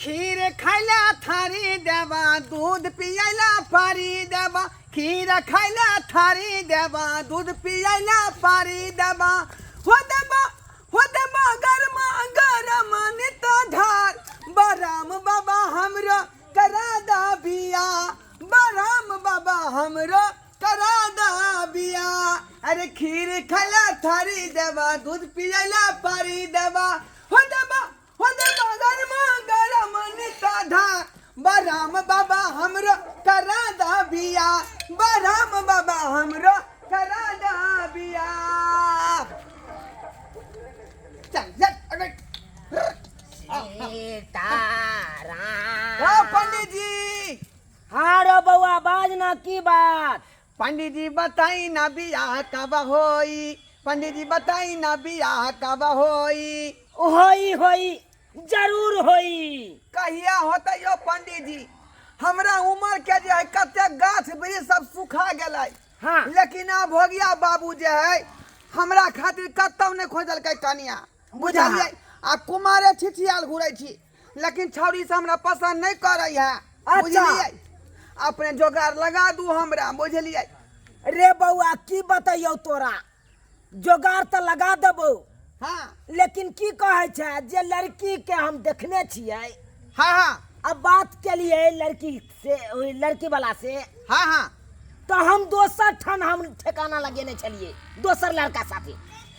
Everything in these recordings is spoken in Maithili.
खीर खाइला थारी देबा, दूध पियला पारी देबा। खीर खाइला थारी देबा, दूध पियला पारी देबा। हो देबा, हो देबा गरमा गरम नित ढार। बराम बाबा हमरो करा दा बिया, बराम बाबा हमरो करा दा बिया। अरे खीर खाइला थारी देबा, दूध पियला पारी देबा। हो देबा, हो देबा गरमा गरम नित ढार। बराम बाबा हमरो करा दा बिया, बराम बाबा हमरो करा दा बिया। चल चल, अरे सीताराम। ओ पंडित जी। हाँ रो बउआ, बाज ना, की बात? पंडित जी बताई ना बियाह कब होई? पंडित जी बताई ना बियाह कब होई? होई होई, जरूर होई। कहिया होतै यो पंडित जी? हमरा उम्र के जे है कते गाछ वृक्ष सब सुखा गेलै। लेकिन आब भोगिया बाबू जे है हमरा खातिर कतौ नहि खोजलकै कनिया, बुझलियै? आ कुमारे छिछियाल घुरै छी, लेकिन छौड़ी से हमरा पसंद नहीं करै है। बुझलियै? अपने जोगाड़ लगा दू हमरा, बुझलियै? रे बउआ, की बतैयौ तोरा, जोगाड़ तऽ लगा देबौ। लेकिन की कहै छै जे लड़की के हम देखने छियै। हाँ हाँ अब बात केलियै लड़की से, ओहि लड़की वाला से। हाँ हाँ तऽ हम दोसर ठान हम ठेकाना लगेने छलियै दोसर लड़का साथे,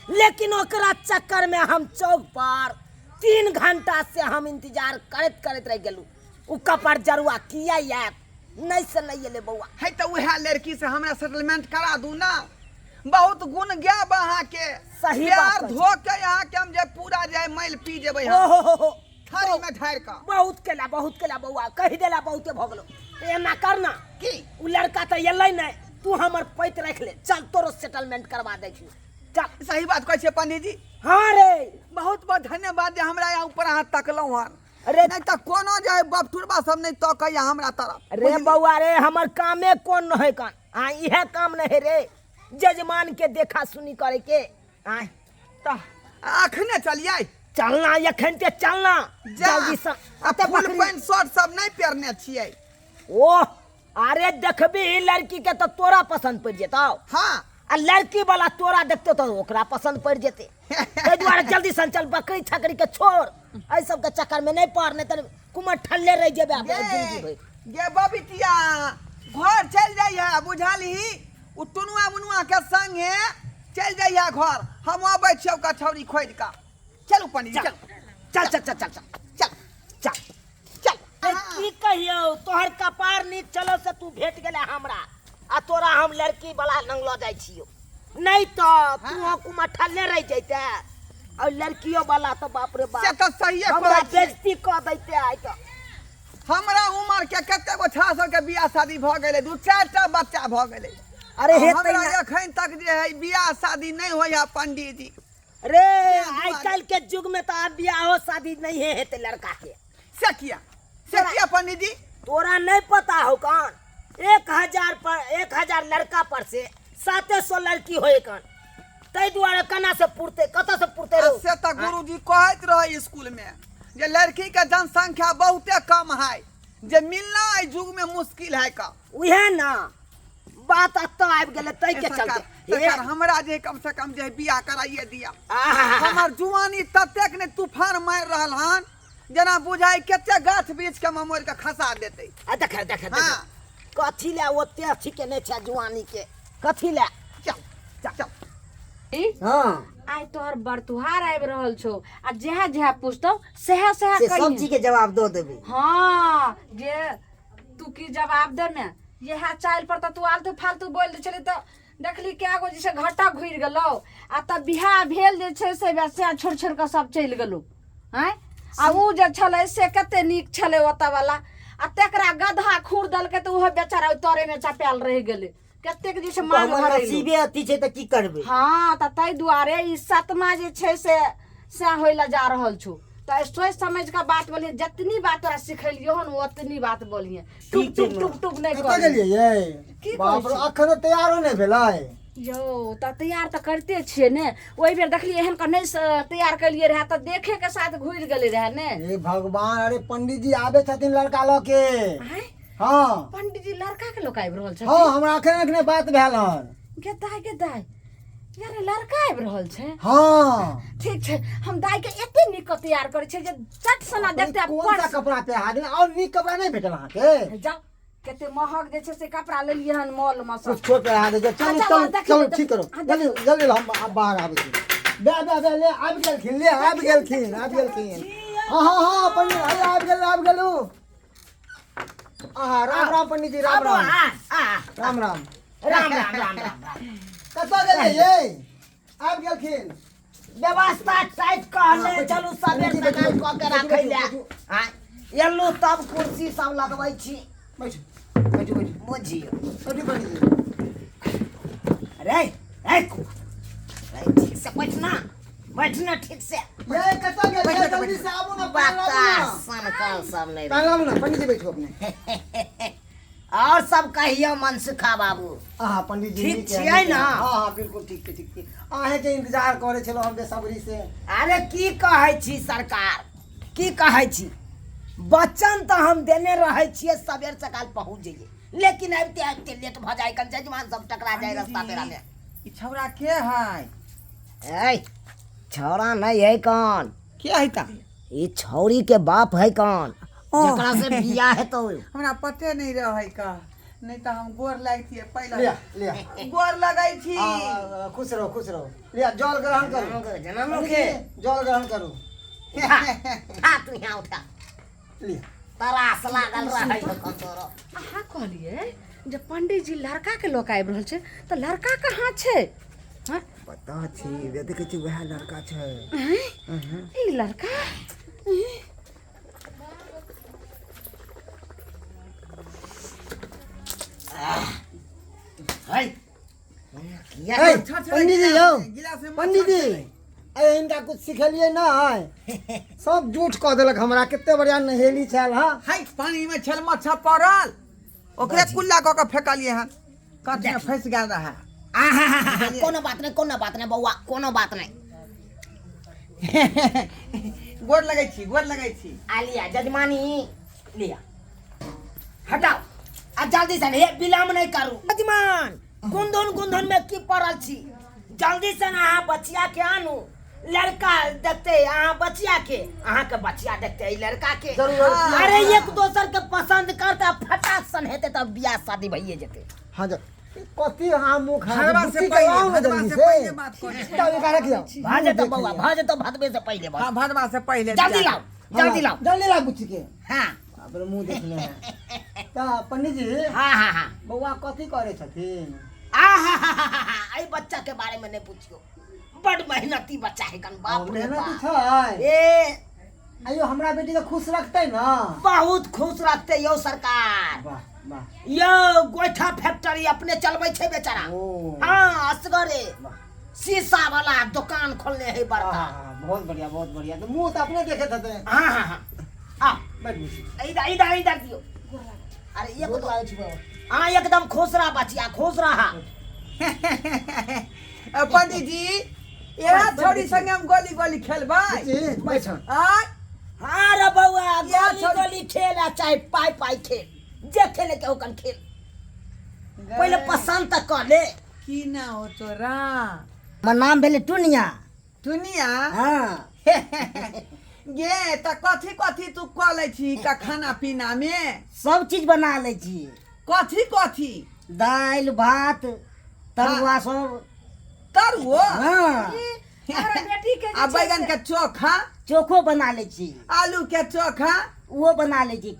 लेकिन ओकरा चक्कर में हम चौक पर 3 घंटा से हम इंतजार करैत करैत रहि गेलहुँ। ओ कपड़ जरुआ किया आयत नहि से नहि एलै बौआ। है तऽ उएह लड़की से हमरा सेटलमेंट करा दू ना। बहुत गुण गायब अहाँके। सही बात प्यार कहै छी। धो के अहाँके हम जे पूरा जे मैल पी जेबै हम। ओहो हो हो। थारी में ढारि कऽ। बहुत केला, बहुत केला बौआ, कहि देला बहुते भऽ गेलो। एना कर ना। की? ओ लड़का तऽ एलै नहि, तू हमर पैत राखि ले, चल तोरो सेटलमेंट करवा दै छी, चल। सही बात कहै छियै पंडित जी। हाँ रे। बहुत बहुत धन्यवाद जे हमरा यहाँ ऊपर अहाँ तकलहुँ हन। अरे नहीं तऽ कोनो जे है बपटुरबा सब नहीं तकैया हमरा तरफ। रे बौआ रे, हमर कामे कोन है कान? आ इहे काम नहीं है रे, जजमान के देखा सुनी करे के। आ तऽ अखने चलियै। चलना एखन ते चलना। जा। जल्दी से। आ अते फुल बकरी। पैंट शर्ट सब नहीं पहिरने छियै। ओह, अरे देखबी लड़की के तऽ तोरा पसंद पड़ि जेतौ। आ लड़की वाला तोरा देखतो तऽ ओकरा पसंद पड़ि जेतै। ताहि दुआरे जल्दी सन चल, बकरी छकरी के छोड़, एहि सब के चक्कर में नहीं पड़, नहीं तऽ कुमर ठल्ले रहि जेबे आब जिंदगी भरि। गे बबितिया, घर चलि जाइहे, बुझलही? ओ टुनुआ मुनुआ के संगे चलि जाइहे घर, हम अबै छियौ ओकर छौड़ी खोजि कऽ। चलू पंडित जी, चल। चल। चल, चल, चल, चल, चल। चल। चल। चल। अरे की कहियौ, तोहर कपार नीक चलो से तू भेट गेलै हमरा, आ तोरा हम लड़की वाला लंग लऽ जाइ छियौ, नहीं तऽ तू कुमार ठल्ले रहि जैते, और लड़कियों वाला तऽ बाप रे बाप। से तऽ सहिए हमरा कहै छियै। बेइज्जती कऽ दैते आइ तऽ। हमरा उमर के कते गो छाड़ा सबके बियाह शादी भऽ गेलै, 2-4 टा बच्चा भऽ गेलै। अरे हे हमरा तैना। एखन तक जे है बियाह शादी नहीं होइया पंडित जी। रे बियाह आइ काल्हि के युग में तऽ आब बियाहो शादी नहीं है हेतै लड़का के। से किया? से किया पंडित जी? तोरा नहीं पता हो कौन? 1000 पर 1000 लड़का पर से 700 लड़की होए कौन? ताहि दुआरे केना से पुरते, कतऽ से पुरते रौ? से तऽ गुरुजी कहैत रहै स्कूल में जे लड़की के जनसंख्या बहुते कम है, जे मिलना एहि युग में मुश्किल है का। उहे ना बात एतऽ आबि गेलै ताहि के ए सरकार, चलते। सरकार, हमरा जे कम से कम जे बियाह कराइए दिया। आहा। हमर जुआनी ततेक ने तूफान मारि रहल हन जेना बुझाइ कते गाछ वृक्ष के ममोरि के खसा देतै। आ देख, देख, देख। हाँ। कथी ले ओते अथी के नहि छै जुआनी के, कथी ले? चल, चल, चल। ई? हाँ। आइ तोहर बरतुहार आबि रहल छौ, आ जेहा जेहा पूछतौ सेहा सेहा से कहिहे। सब चीज के जवाब दऽ देबै। हाँ, जे तू की जवाब देमे, इएह चालि पर तऽ तू आलतू फालतू बोलि दै छली तऽ देखली कए गो जे छै घाटा घुरि गेलौ, आ तब बियाह भेल जे छै से वैसे छोड़ि छोड़ि कऽ सब चलि गेलौ। आँय, आ उ जे छलै से कते नीक छलै ओतऽ वाला, आ तेकरा गधा खूर देलकै तऽ ओहो बेचारा ओहि तरेमे चपायल रहि गेलै। कतेक जे छै मांग हमर भरेलौ। नसीबे अथी छै तऽ की करबै। हाँ, तऽ ताहि दुआरे ई सतमा जे छै से सएह होइ लए जा रहल छौ। तऽ सोचि समझि कऽ बात बोलिहे, जतनी बात तोरा सिखेलियौ हन ओतनी बात बोलिहे। टुक ठीक छै टुक माँ। टुक टुक नहि कतऽ करिहे। गेलियै यै? की बाप कहै रे, छी? अखन तऽ तैयारो नहि भेलै। यौ तऽ तैयार तऽ करिते छियै ने। ओहि बेर देखलियै एहन कऽ नहि तैयार केलियै रहए तऽ देखे के साथ घुरि गेलै रहए ने। हे भगवान, अरे पंडित जी आबे छथिन लड़का लऽ के। आँय? हाँ। पंडित जी लड़का के लोक आबि रहल छथिन? हाँ, हमरा अखने अखने बात भेल हन। गे दाइ, गे दाइ, यारे लड़का आबि रहल छै? हाँ। ठीक छै, हम दाइ के एते नीक कऽ तैयार करै छियै जे चट सना देखते आ कोन सा पर्स कपड़ा पहिरा देना? और नीक कपड़ा नहीं भेटल अहाँके? जाउ, कते महग जे छै से कपड़ा लेलियै हन मॉल मे सँ। कुछ छोट पहिरा दे। चलू। अच्छा, चलू। देखियौ, चलू। देखियौ। ठीक करू। हाँ, जल्दी देखियौ। जल्दी, हम आब बाहर आबै छी। बे बे बे, ले आबि गेलखिन, ले आबि गेलखिन, आबि गेलखिन। हाँ हाँ हाँ पंडित, अरे आबि गेल, आबि गेलू। आहा, राम राम पंडित जी, राम आबो राम। आ आ। राम राम। राम राम राम राम राम। कतऽ गेलियै ये? आबि गेलखिन। व्यवस्था टाइट कहले। हाँ, चलू सबेर बैठू, सकाल बैठू, कऽ के बैठू, राखै लए। बैठू। आँय, एलहुँ तब कुर्सी सब लगबै छी। बैठू बैठू बैठू। बुझियौ। बैठू पंडित जी। अरे रे रे, ठीक से बैठना, बैठना ठीक से। ये कतऽ गेलियै? जल्दी से आबू ने, पानि लाबू ने। बताह सनकल सब नहि पानि लाबू ने। पंडित जी, बैठू अपने। और सब कहियो मनसुखा बाबू। अहाँ पंडित जी ठीक नीक है, छियै नीक है। ने? हाँ हाँ, बिल्कुल ठीक छै, ठीक छै। अहेंके इंतजार करै छलहुँ हम बेसब्री से। अरे की कहै छी सरकार, की कहै छी, वचन तऽ हम देने रहै छियै सबेर सकाल पहुँच जइयै, लेकिन आबिते आबिते लेट भऽ जाइ कन, जजमान सब टकरा जाइ रास्ता पेरा में। ई छौड़ा के है? ऐ छौड़ा नहीं है कौन। के है ता? ई छौड़ी के बाप है कौन, ओ। जकरा से बियाह हेतौ। हमरा पते नहीं रहे का, नहीं तो हम गोर लगतियै पहिले। लिया लिया। गोर लगै छी। आ, खुश रहो, खुश रहो। लिया, जल ग्रहण करू। जनम पंडित के जी, जल ग्रहण करू। उठा उठा, तू यहाँ उठा। लिया। तरास लागल रहै हो कन तोरो। अहाँ कहलियै जे पंडित जी लड़का के लऽ कऽ आबि रहल छै, तऽ लड़का कहाँ छै? हँ? पता छी वे, देखै छी वएह लड़का छै। आँय? ई लड़का? है किया? ए, पंडित जी यौ, गिलास में पंडित जी, ए हिनका कुछ सिखेलियै नहि, सब झूठ कऽ देलक हमरा। कते बढ़िया नहेली छल। हाँ। हाय, पानी में छल मच्छर पड़ल, ओकरे कुल्ला कऽ के फेकलियै हन, कांच में फंसि गेल रहे। आहा, कोनो बात नहीं, कोनो बात नहीं बौआ, कोनो बात नहीं। गोर लगै छी, गोर लगै छी। आ लिया जजमानी, लिया, हटाओ आ जल्दी से, हे विलम्ब नहीं करू जजमान। गुंधन गुंधन में की पड़ल छी? जल्दी से अहाँ बचिया के आनू। लड़का देखते अहाँ बचिया के, अहाँ के बचिया देखते ई लड़का के। जरूर। अरे एक दोसर के पसंद करते फटाक सन हेते तब बियाह शादी भइए जेते। हाँ, जा कथी अहाँ मुँह खराब भदवा से बुच्ची के पहिले, लाउ ने भदवा जल्दी से से। पहिले बात करै छी। तब एकरा रखियौ। भऽ जेतौ बौआ, भऽ जेतौ, भदबे से पहिले भऽ हाँ, भदवा से पहिले। जल्दी लाओ, जल्दी लाओ। जल्दी लाओ बुच्ची के। हाँ। बाप रे, मुँह देखने है। तऽ पंडित जी। हाँ हाँ हाँ। बौआ कथी करै छथिन? आहा, एहि बच्चा के बारे में नहीं पूछियो, बड मेहनती बच्चा है कन, बाप रे मेहनती बाप। छै। ए आइयो हमरा बेटी के खुश रखतै ने? बहुत खुश रखते यौ सरकार। वाह वाह। यौ गोइठा फैक्ट्री अपने चलबै छै बेचारा। ओ। हाँ, असगरे। वाह। शीशा वाला दुकान खोलने है बड़का। हाँ, हाँ, बहुत बढ़िया, बहुत बढ़िया। तो मुंह तो अपने देखे थे। हाँ हाँ हाँ, आ बैठ बुच्ची। इधर इधर इधर दियो। अरे एक गोर लागै छी बाबा। हाँ, एकदम खुश रह बचिया, खुश रहा। पंडित जी, इएह छौड़ी संगे हम गोली गोली खेलबै। बुच्ची बैठ। आय। हाँ रे बौआ, या गोली गोली खेल आ चाहे पाई पाई खेल, जे खेले के ओकन खेल, पहिले पसंद तऽ कऽ ले। की ना हो तोरा? हमर नाम भेलै टुनिया। टुनिया? हाँ। गे तऽ कथी कथी तू कऽ लै छी का खाना पीना में? सब चीज बना लै छी। कथी कथी? दालि भात तरुआ सब। तरुओ? हाँ। हमरा बेटी के जे आ छै बैगन से- के चोखा? चोखो बना लै छी। आलू के चोखा? ओहो बना लै छी।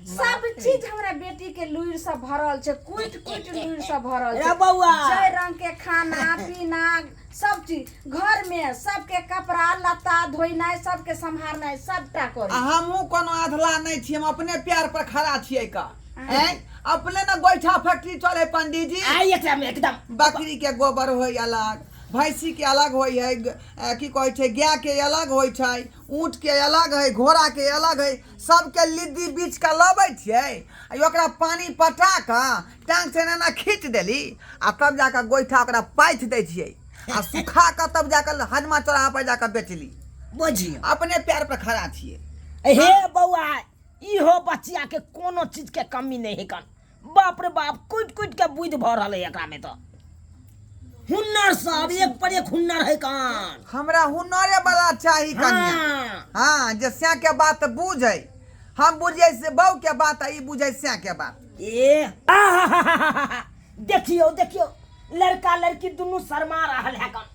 सब चीज हमरा बेटी के लुरि से भरल छै, कुटि कुटि लुरि से भरल रे छै। बौआ। जय रंग के खाना पीना सब चीज, घर में सबके कपड़ा लत्ता धोइनाइ, सबके सम्हारनाइ, सबटा करू। आ हमहूँ कोनो अधला नहि छी, हम अपने प्यार पर खड़ा छियै का। हैं, अपने ने गोइठा फैक्ट्री चले पंडित जी। आइ एकरा में एकदम बकरी के गोबर होय अलग, भैंसीके अलग होइ है, की कहै छै, गायके अलग होइ छै, ऊँटके अलग है, घोड़ाके अलग है। सबके लिद्दी बीछ कऽ लबै छियै आ ओकरा पानि पटा कऽ टाँग से एना एना खींच देली आ तब जाकऽ गोइठा ओकरा पाथि दै छियै आ सुखा कऽ तब जाकऽ हजमा चौराहा पर जाकऽ बेचली। बुझियौ, अपने पैर पर खड़ा छियै। हे बौआ, इहो बचिया के कोनो चीज के कमी नहीं है कन। बाप रे बाप, कुटि कुटि के बुद्धि भऽ रहल है एकरा में। तऽ हुनर सब एक पर एक हुनर है कान। हमरा हुनरे वाला चाही कन्या। हाँ। हाँ, जे सैं के बात बुझै, हम बुझियै से बहू के बात आ ई बुझै सैं के बात। ए आहाहाहा, देखियौ देखियौ, लड़का लड़की दुनू शर्मा रहल है कन।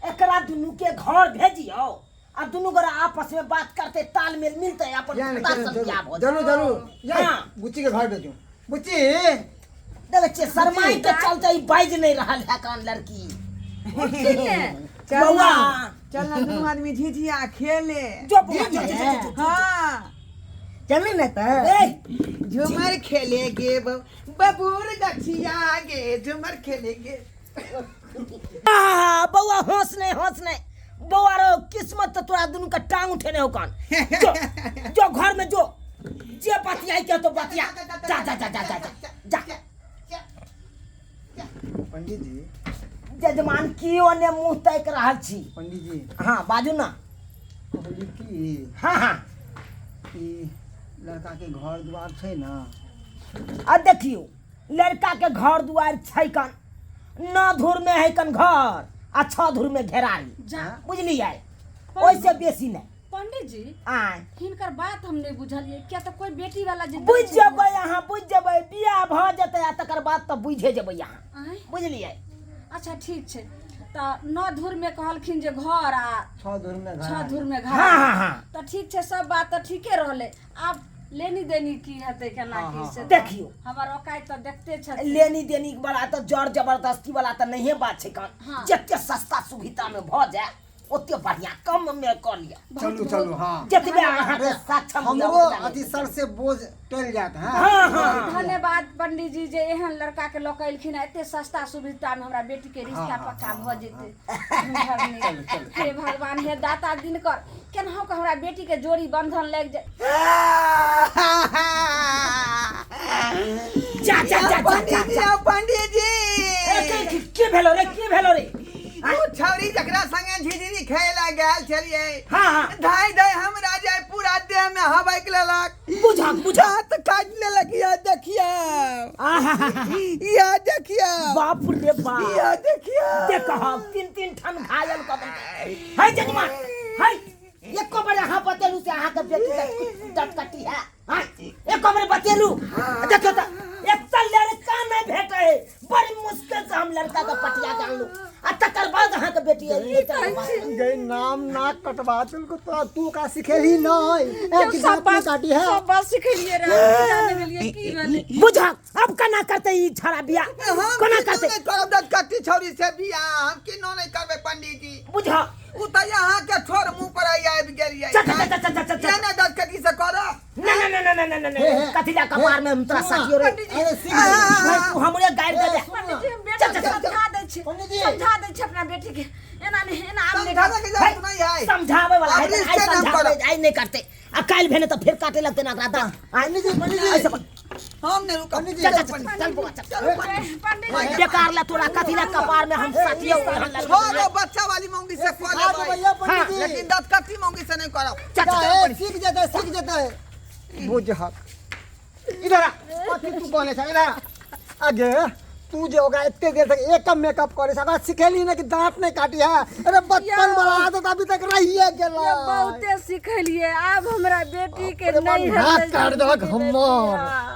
एकरा दुनू के घर भेजियौ आ दुनू गोरा आपस में बात करते, तालमेल मिलते, अपन या खुदा सब बियाह भऽ जरूर जरूर या। हाँ। बुच्ची के घर भेजू बुच्ची। देखै छियै, शर्माई के चलते ई बाजि नहि रहल है कान लड़की। चल बौआ। ना, चल ना, दुनू आदमी झिझिया खेले। जो बौआ, जो, जो, जो, जो, जो। हाँ। चलू ने तऽ। ए, झूमर खेलेंगे बबूर गछिया गे, झूमर खेलेंगे। आहा, बौआ हंस नहीं, हंस नहीं बौआ रो, किस्मत तो तोरा दुनू के टांग उठेने हो कान। जो जो घर में जो जे बतियाई के तो बतिया, जा जा जा जा जा जा जा। पंडित जी। जजमान, की ओने मुंह ताकि रहल छी? पंडित जी। हाँ, बाजू ना। कहली कि हाँ हाँ। ई लड़का के घर द्वार छै ना? आ देखियो, लड़का के घर दुआर छै कन, 9 धुर में है कन घर आ 6 धुर में घेरारी। जा। बुझलियै, ओहिसे बेसी नहि। पंडित जी। आय। हिनकर बात हम नहि बुझलियै, किया तऽ कोई बेटी वाला जे बुझि जेबै अहाँ, बुझि जेबै, बियाह भऽ जेतै आ तकर बाद तऽ बुझे जेबै अहाँ। आँय? बुझलियै। अच्छा ठीक छै, तऽ 9 धुर में कहलखिन जे घर आ 6 धुर में घर। 6 धुर में घर। हाँ हाँ हाँ। तऽ ठीक छै, सब बात तऽ ठीके रहलै, आब लेनी देनी की हेतै, केना की से तऽ देखियौ। हमर औकात तऽ देखते छथिन। लेनी देनी वाला तऽ जर जबरदस्ती वाला तऽ नहिए बात छै कान। हाँ। जते सस्ता सुविधा में भऽ जाय ओते बढ़िया, कम में कऽ लिअ। चलू चलू, हाँ। जतबे अहाँके सक्षम हुए हमरो ओतबे। अथी सर से बोझ टलि जायत। हाँ। हाँ हाँ। धन्यवाद पंडित जी जे एहन लड़का के लऽ कऽ एलखिन, एते सस्ता सुविधा में हमरा बेटी के रिश्ता पक्का भऽ जेतै। हे भगवान, हे दाता दिनकर, केनाहु के हमरा बेटी के जोड़ी बंधन लागि जाय। जा जा जा जा जा। पंडित जी, आओ पंडित जी। ए, की भेलो रे, की भेलो रे? ओ छौरी जकरा संगे झिझिरी खेला गेल छलियै, हाँ हाँ। धाय धाय हमरा जाय पूरा देह में हबक लेलक। बुझा बुझा। हाथ काटि लेलक, या देखियौ। आहा। या देखियौ। बाप रे बाप। या देखियौ। देख, तीन तीन ठन घायल कऽ देलकै। है जजमान, है, एको बेर अहाँ बतेलू से अहाँके बेटी के डटकटी है? हाँ, एको बेर बतेलू? देखियौ तऽ एकटा लड़का नहि भेटै है, बड़ी मुश्किल से हम लड़का के पटिया के आनलू आ तकर बाद अहाँके बेटी अइ, ई तरह बात। गई नाम नाक कटवा देलको तोरा, तू ओकरा सिखेलही नहि ए कि सब दाँत नहि बात काटी है? सब बात सिखेलियै रहे, जाने गेलियै की भेलै। बुझा, अब केना करतै ई छड़ा बियाह? हम केना किनो करतै? नहि करब डटकट्टी छौरी से बियाह, हम किनो नहि करबै पंडित जी। बुझा। ओ तऽ अहाँके छोड़ मुँह पर आबि गेलियै। चल चल चल चल चल चल। किया नहि डटकट्टी से करब? ना ना ना ना ना ना हे, ना हे। कथी ला कपार में हम तोरा साथियो रे? अरे सीख ले। भाई, तू हमरे गारि दे दे। पंडित जी, हम बेटी चल, के चल, चल। समझा दै छी। पंडित जी। समझा दै छी अपना बेटी के, एना नहि, एना आब नहि। समझाबै के जरूरत नहि है। समझावे वाला है अब तऽ आइ रिश्ते नाम समझावे करब। आइ नहि करते आ काल्हि भेने तऽ फेर काटे लगते ना ओकरा दाँत। पंडित जी, पंडित जी। ऐसे बन। हम नहि रुकब। पंडित जी। चल चल चल चल बौआ, चल। पंडित जी। बेकार ला तोरा कथी ला कपार में हम साथियो एहन लड़की। छोड़ो, बच्चा वाली मौगी से कऽ सिखा लेबै। देबै यौ पंडित जी। लेकिन दतकट्टी मौगी से नहि करब। चल जा, चल। ए, सीख जेतै, सीख जेतै। बुझहक, इधर आ। कथी तू कहने छ? इधर आ। आगे तू जे ओकरा एते देर तक एकम मेकअप करे छ, ओकरा सिखेली ने कि दांत नहीं काटी है? अरे बचपन वाला आदत अभी तक रहिए गेलै। ये बहुते सिखेलिए, आब हमरा बेटी के बाप रे बाप, नहीं नाक हेतै काटि देलक जिंदगी हमर। बेटी, हाँ।